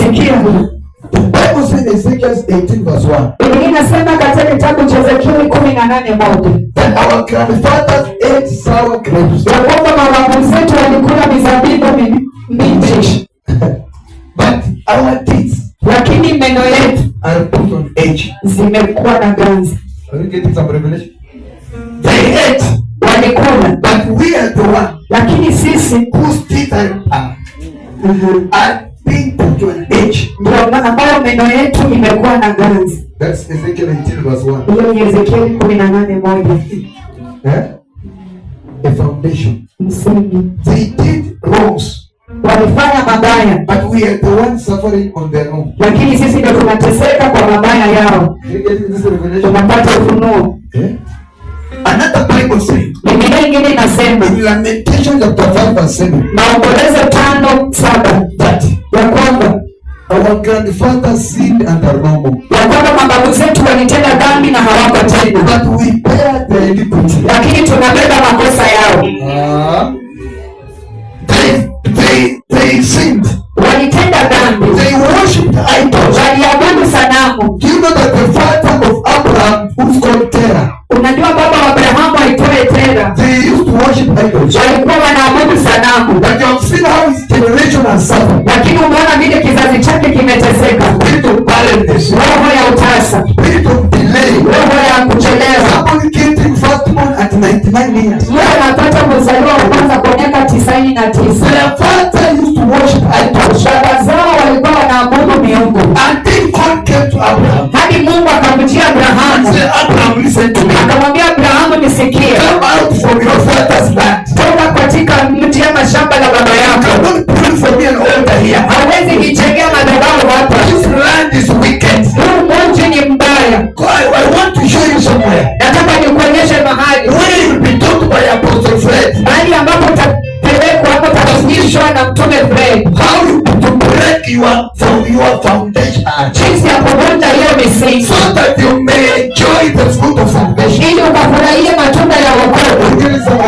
Sikia. The Bible says in Ezekiel 18 verse 1 Biblia inasema katika kitabu cha Ezekieli 18:1 that our grandfathers ate sour grapes, ya kwamba mababu zetu walikula mizabibu mbichi, but our teeth lakini meno yetu are put on edge. Zimekuwa na ganzi. Are you getting some revelation? They ate, Walikula, but we are the one lakini sisi whose teeth are being put on edge. Ndio ambayo meno yetu imekuwa na ganzi. That's Ezekiel 18 verse 1. Hiyo ni Ezekieli 18:1. Eh? A foundation. Msingi. They did wrongs, Walifanya mabaya, but we are the ones suffering on their own. Lakini sisi ndio tunateseka kwa mabaya yao. Are you getting this revelation? Tunapata ufunuo. Eh? Another Bible says Biblia ingine inasema in Lamentation chapter 5 verse 7 Maombolezo 5:7 that ya kwamba our grandfathers sinned and are no more. Ya kwamba mababu zetu walitenda dhambi na hawako tena, But we bear their iniquity. Lakini tunabeba makosa yao. Ah. They sinned. Walitenda dhambi, They worshipped idols. Waliabudu sanamu. Do you know that the father of Abraham, who's called Terah, Unajua baba wa Abrahamu aitwaye Tera they used to worship idols? Walikuwa wanaabudu sanamu, But you have seen how his generation has suffered. Lakini umeona vile kizazi chake kimeteseka. Spirit of barrenness, Roho ya utasa, spirit of delay. Roho ya kuchelewa. Somebody getting firstborn at 99 years. Mtu anapata kuzaliwa wa kwanza kwa miaka 99. Their father used to worship idols. Baba zao walikuwa wanaabudu miungu Until God came to Abraham hadi Mungu akamjia and Abrahamu said, "Abraham, listen to me. Akamwambia Abrahamu, nisikie, Come out from your father's land. Toka katika mji ama shamba la baba You yako. Cannot build for me an altar here. Hawezi nijengea madhabahu hapa. This land is wicked. Huu mji ni mbaya. God, I want to show you somewhere Nataka nikuonyeshe mahali where you will be taught by Apostle Fred mahali ambapo utapelekwa hapo utafundishwa na mtume Fred how to break your foundation jinsi ya kuvunja hiyo misingi so that you may enjoy the fruit of salvation." ili ukafurahie matunda ya wokovu. There is some